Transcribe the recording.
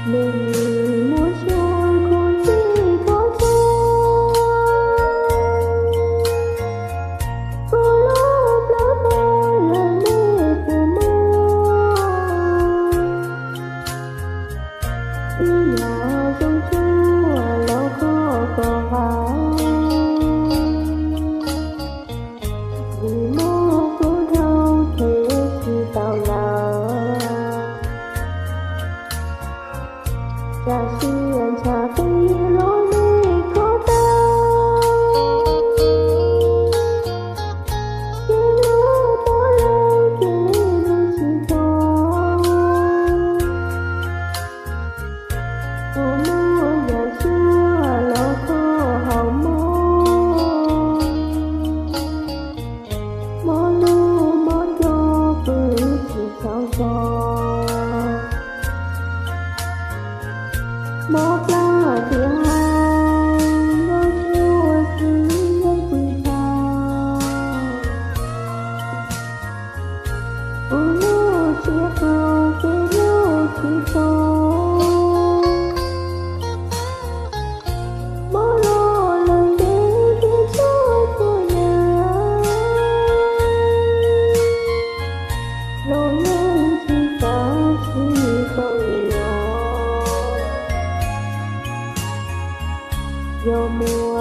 Nws muaj suab khuv xim khuv xim, kuv lub plab mog lawm nej puas muaj? Wb yog zoo tshuaj los kho koj haus, vim muaj kub dhau them tsis tau lawm. Tsam sia ntshav peb los nej kho tau, ces lub mob loj ces lub tsis tau. Puas muaj yam suab los kho haus mob, mob lub mob coj pw tsis txhaum zog. Mob plab tias hais los tshuaj xwb yeej pw tau. Kuv lub siab qau ces lub tsis tau. Mob los lawm ces tias tshuaj txhua yam los yeej tsis kav tsis tau li os. Yog muaj